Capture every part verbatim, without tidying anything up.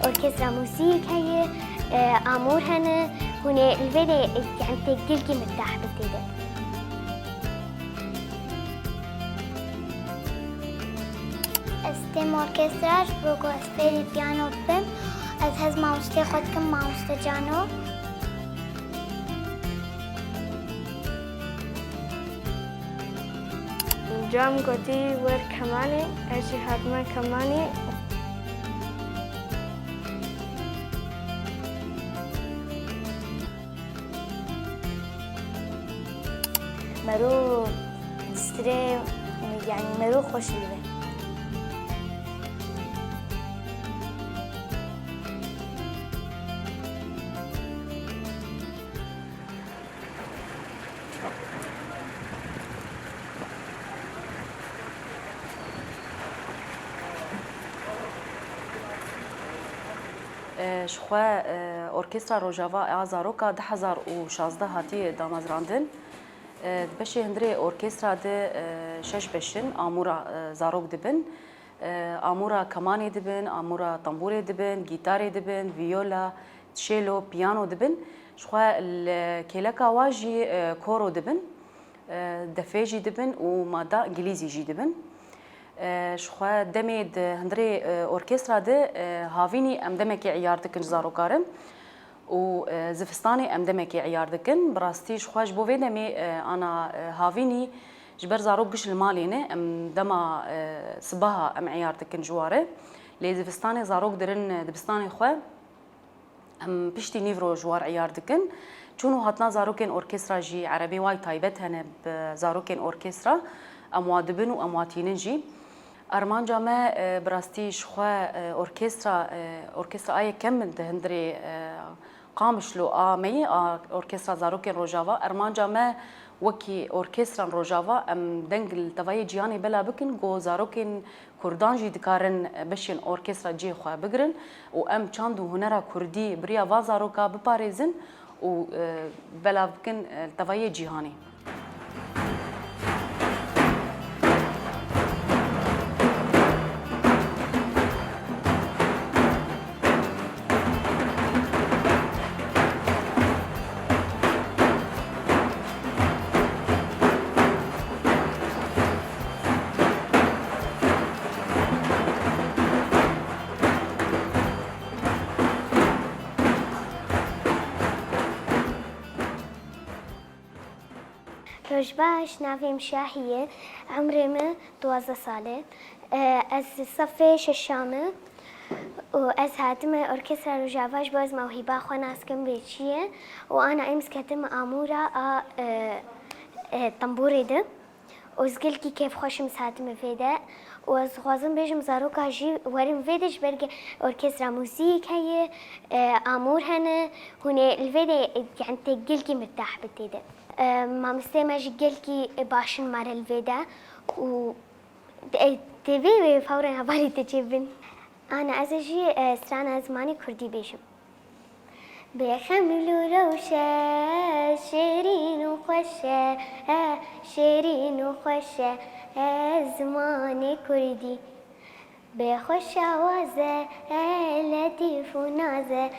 Orkestra muzîk heye, e, amûr hene, hûn ê li vê de, e, yani tê gelkî mirtah bin tê de. Ez têm orkestra ji bo ku ez fêrî piyano bibim. Ez hez mamostê xwe dikim, mamoste Cano. Cam gotî wer kemanê, ez jî hatime kemanê. Mero distirê, yani mero xweş li vê. E, ji xwe, e, Orkestra Rojava a Zaroka du hezar û şazdeh hatiye damezrandin. E, di beşê hundirê orkestra de, e, şeş beş in, amûra, e, zarok dibin. E, amûra kemanê dibin, amûra tembûrê dibin, gîtarê dibin, vîyola, şêlo, piyano dibin. Ji xwe li kêleka wa jî, e, koro dibin, e, defê jî dibin û mada îngilîzî jî dibin. E, ji xwe demê di hundirê, e, orkestra de, e, havînî em demekê eyar dikin ji zarokarin û, e, zivistanê em demekê eyar dikin. Bi rastî ji xwe ji bo vê demê, e, ana, e, havînî ji ber zarok giş li malê ne, em dema, e, sibaha em eyar dikin ji ware. Lê zivistanê zarok dirin, e, dibistanê xwe. Em piştî nîvro ji war eyar dikin. Çûn û hatina zarokên orkestra jî, erebê way taybet hene bi zarokên orkestra. Em wa dibin û em wa tînin jî. Armanca me, e, bi rastî ji xwe, e, orkestra, e, orkestra a yekem di hundirê, e, Qamişlo a me ye, a Orkestra Zarokên Rojava. Armanca me wekî orkestran Rojava, em deng li tevayê cîhanê bela bikin, ku zarokên Kurdan jî dikarin beşên orkestra cihê xwe bigirin û em çand û hunera kurdî bi riya van zaroka biparêzin û, e, belav bikin, e, li tevayê cîhanê. Roj baş, navê min Şahî ye, emrê min duwazdeh sal e. E, ez sefê şeşa me û ez hatime Orkestra Rojava ji bo ez mewhîba xwe nas kim bê çi ye û ana em ketime amûra a, e, e, tembûrê de. Ez gelkî kêfxweş im ez hatime vê de û ez dixwazim bêjim zaroka jî werin vê de ji ber ke orkestra muzîk heye, e, amûr hene, hûn ê li vê de, e, yani tê gelkî mirtah bi tê de. E, mamosteyê me jî gelkî, e, baş in mare li vê de û, e, tê vê, vê fawren hevalî tê çêbin. Ana ez ê jî, e, strana zimanê kurdî bêjim. Bêxemil û rewş e, şêrîn û xweş e, şêrîn û xweş e, zimanê kurdî. Bê xweş awaz e, letîf û naz e,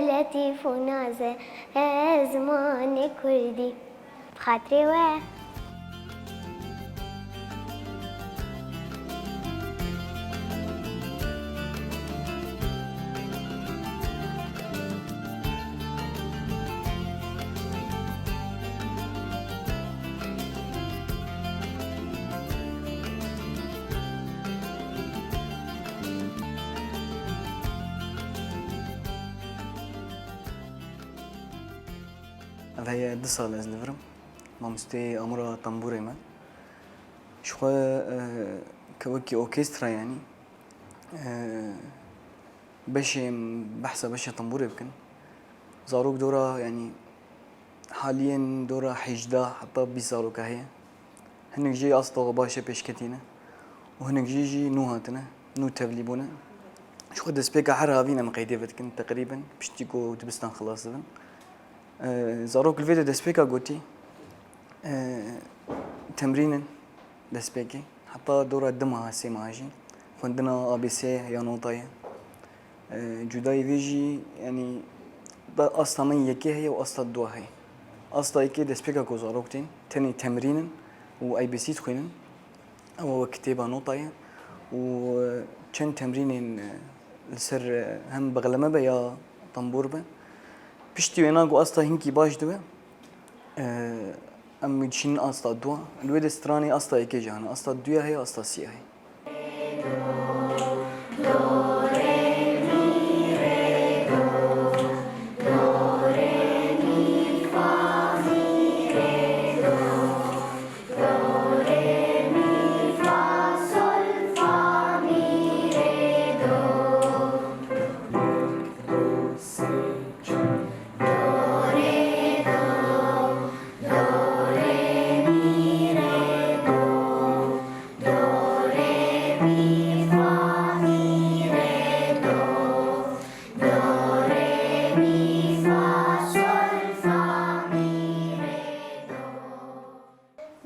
letîf û naz e, zimanê kurdî. Bi xatirê we. Ev heye du sal ez li vir im. Mamosteyê amûra tembûrê me. Ji xwe, e, ke wekî orkestra, yanî, e, beşê, behsa beşê tembûrê bikin. Zarok dora, yanî, haliyên dora hejdeh heta bîst zaroka heye. Hinek jî asta xwe baş e pêşketî ne û hinek jî jî nû hatine, nû tevlî bûne. Ji xwe destpêka her havîn em qeydê vedikin teqrîben piştî ku dibistan xilas dibin. E, zarok li vê de destpêka gotî, e, temrîn in destpêkê. Heta dora du meha, sê meha jî xwendina A B C ya notayê. E, cudayî vê jî, yanî, da asta me yekê heye û asta dua heye. Asta yekê destpêka ku zarok tên, tenê temrîn in û A B C dixwînin. Ew wek kitêba nota ye û, e, çend temrînên, e, li ser, e, hem bexleme be ya tembûr be. Piştî wêna ku asta hinkî baş dibe, e, em dişînin asta dua. Li wê de stranê asta yekê jî hene. Asta duya heye, asta sîya heye.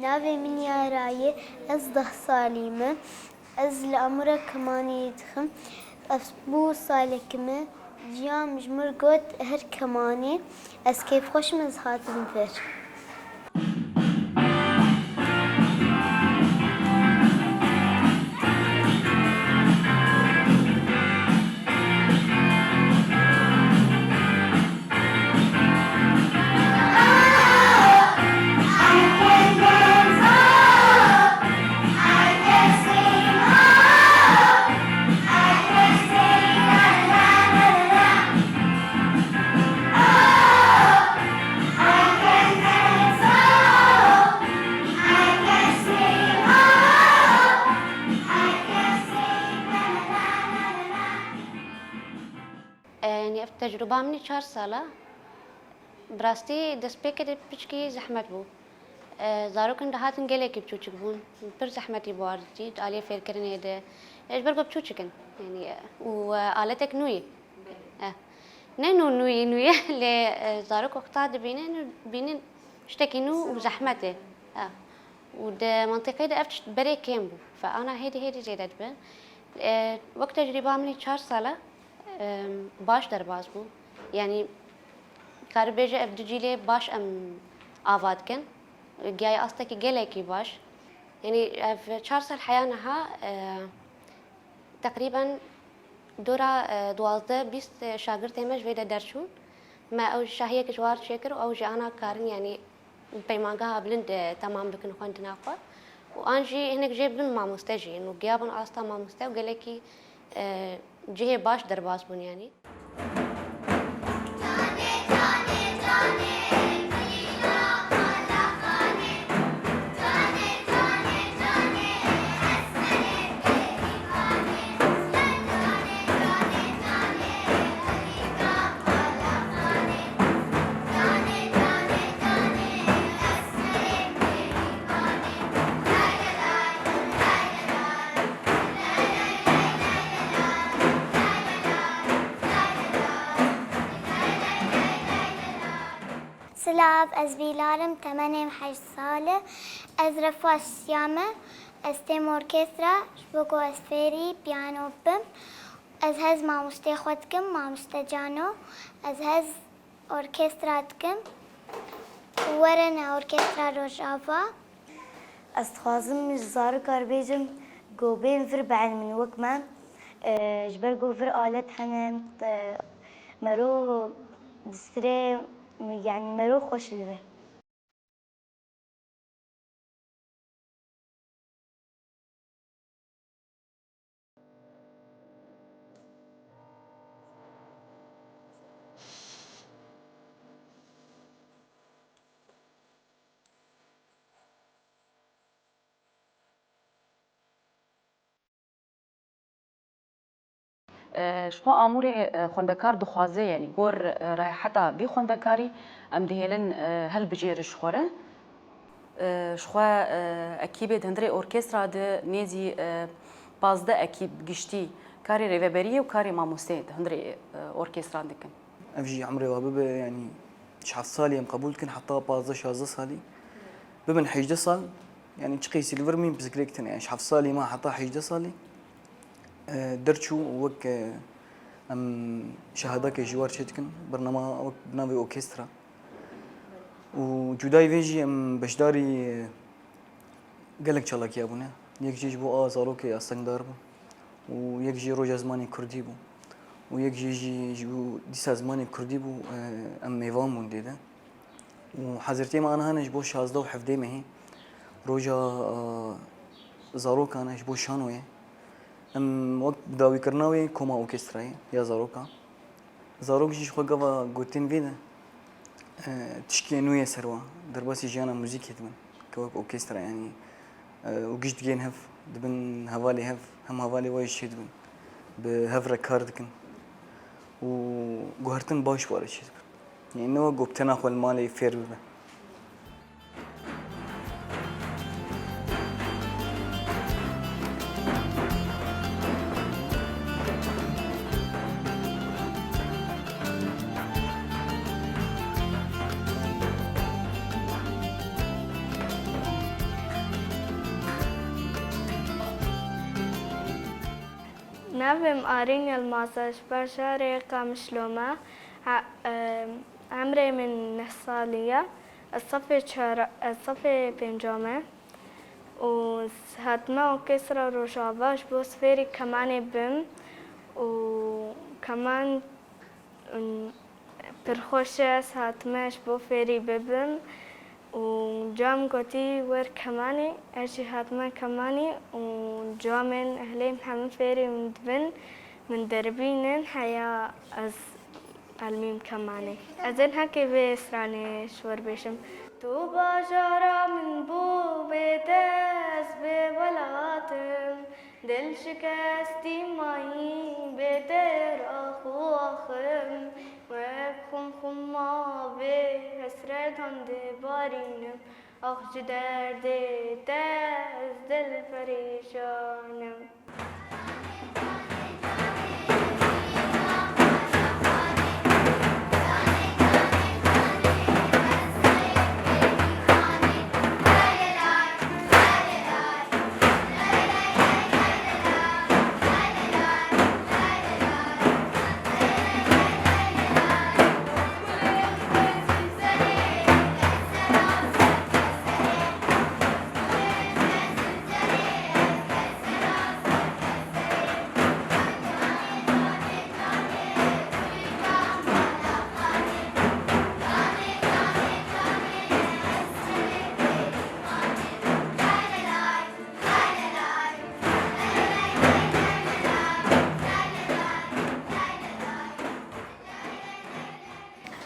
Navê min Yara ye, ez deh salî me. Ez li Amûra kemanê dixim. Ev bû salek me. Ciyam ji mir got her kemanê. Ez kêfxweş im, ez hatim vir. E, yanî ev tecrûba min ê çar sal e. Bi rastî destpêkê de piçkî zehmet bû. E, zarokên dihatin gelekî biçûçik bûn. Pir zehmetî bi war didî di aliyê fêrkirinê de. E, ji ber ku biçûçik in. Yanî, e, û, e, aletek nû ye. E, ne nû nû ye, nû ye, lê, e, zarok wexta dibîne, nû bînin tiştekî nû û zehmet e. E, û di mentiqê de ev tişt berê kêm bû. Fe ana hêdî hêdî zêde dibe. E, wek tecrîba min ê çar sal e, em, baş derbas bû. Yanî, karî bêje ev du cîlê baş em ava dikin. Giyayê astekî gelekî baş. Yanî, ev çar sal heya niha, e, teqrîben dora, e, duwazdeh bîst şagirtê me ji vê de derçûn. Me ew şahiyek ji war çêkir û ew jî ana karin, yanî, peymangeha bilind, e, temam bikin xwendina xwe û an jî hinek jê bibin mamoste jî û giyabin asta mamoste û gelekî, e, cihê baş derbas bûn, yanî. Silav, ez Bîlar im, temenê min heşt sal e. Ez refa siya me, ez têm orkestra, ji bo ku ez fêrî piyano bim. Ez hez mamostê xwe dikim, mamoste Cano. Ez hez orkestra dikim. Were ne orkestra Rojava. Ez dixwazim ji zarokar bêjim ku bên vir bielmin wek me. E, ji ber ku vir alet hene, e, mero distirê, yanî mero xweş li vir. E, ji xwe amûrê, e, xwendekar dixwaze, yanî gor, e, rayheta vî xwendekarî em dihêlin, e, hilbijêrin ji xwe re. E, ji xwe, e, ekîbê di hundirê orkestra de nêzî, e, pazdeh ekîb giştî karê rêveberiyê û karê mamosteyê di hundirê, e, orkestra dikin. Ev jî emrê wa bibe, yanî ji heft salî em qebûl dikin heta pazdeh şazdeh salî. Bibin hejdeh sal, yanî çi qîsî li vir mîn pisikirêk tune, yanî ji heft salî ma heta hejdeh salî, e, derçû û wek, e, Em şahidakê ji war çêdikin, bernama wek bi navê orkestra. Û cudayî vê jî em beşdarî gelek çalakiya bûne. Yek jî ji bo a zarokê astengdar bû. Û yek jî roja zimanê kurdî bû. Û yek jî jî ji bo dîsa zimanê kurdî bû, e, em mêvan bûn dê de. Û hazirtiyê me aniha ne ji bo şazdeh û hevdeh mehê. Roja, e, zarokan e ji bo şanoyê. Em wek bi dawîkirina wê koma orkestrayê ya zarokan. Zarok jî ji xwe gava gotin vê de, e, tişkê nû ye ser wan. Derbasî jiyana muzîkê dibin. Ke wek orkestra, yanî, e, û giş digên hev, dibin hevalê hev, hem hevalê we jî çêdibin. Bi hev re kar dikin. Û guhertin baş ware çêdibin. Yanî ne wek ku bi tena xwe li malê fêr bibe. Navê min Arîn Yilmaz e, ji bajarê Qamişlo me. E, e, emrê min neh salî ye. Ez sefê çar, ez sefê pênca me. Û s-, hatime orkestra Rojava ji bo fêrî kemanê bim û keman, û pir xweş e, ez hatime ji bo fêrî bibim û cam gotî wer kemanê, ez jî hatime kemanê û camên ehlê min hemî fêrî min dibin, min derbînin heya ez elmîm kemanê. Ez ên heke vê stranê ji we re bêjim. Tu bajara min bû bê te ez bê welat im, dil şikestî mayî bê te rax û ax im, wek xumxuma vê hesretan dibarînim, ax ji derdê te ez dil perîşan im.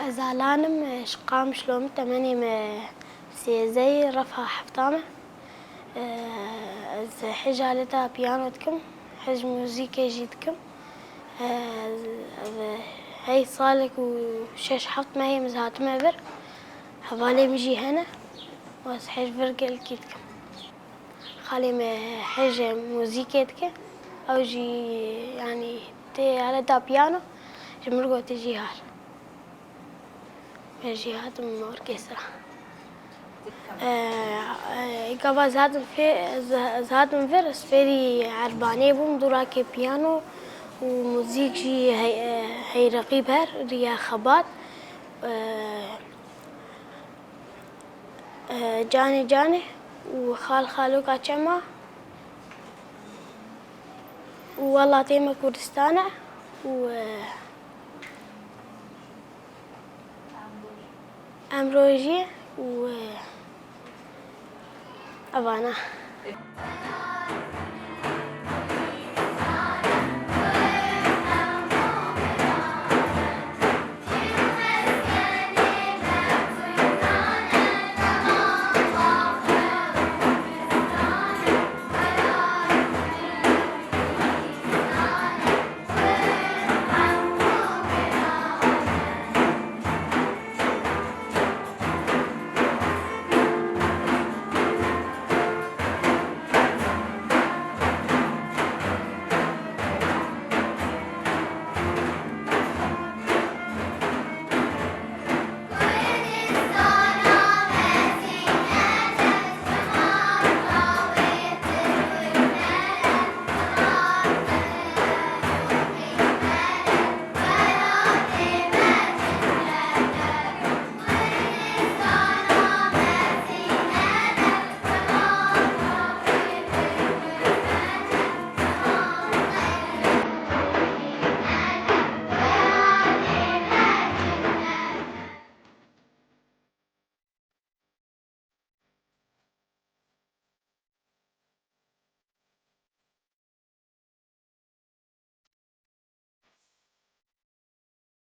Ez Alan im, ji Qamişlo me, temenê me sêzdeh ye, refa hefta me. Ez hêj aleta piyano dikim, hêj muzîkê jî dikim. Ez, ez heyt salek û şeş heft mehê min hatime vir. Hevalê min jî hene. Ez hêj vir gelkî dikim. Xalê me hêj muzîkê dike. Ew jî, yanî, tê aleta piyano. Ji min re gote jî hal. Ez jî hatim orkestra. Ee, e, gava ez hatim fê-, ez, ez hatim vir, ez fêrî erbanê bûm, dûrakê piyano û muzîk jî hey-, e, heyreqî ber, riya xebat. Ee, e, canê canê û xal xaloka çema û welatê me Kurdistan e û, e, Em rojiyê û, e, evana.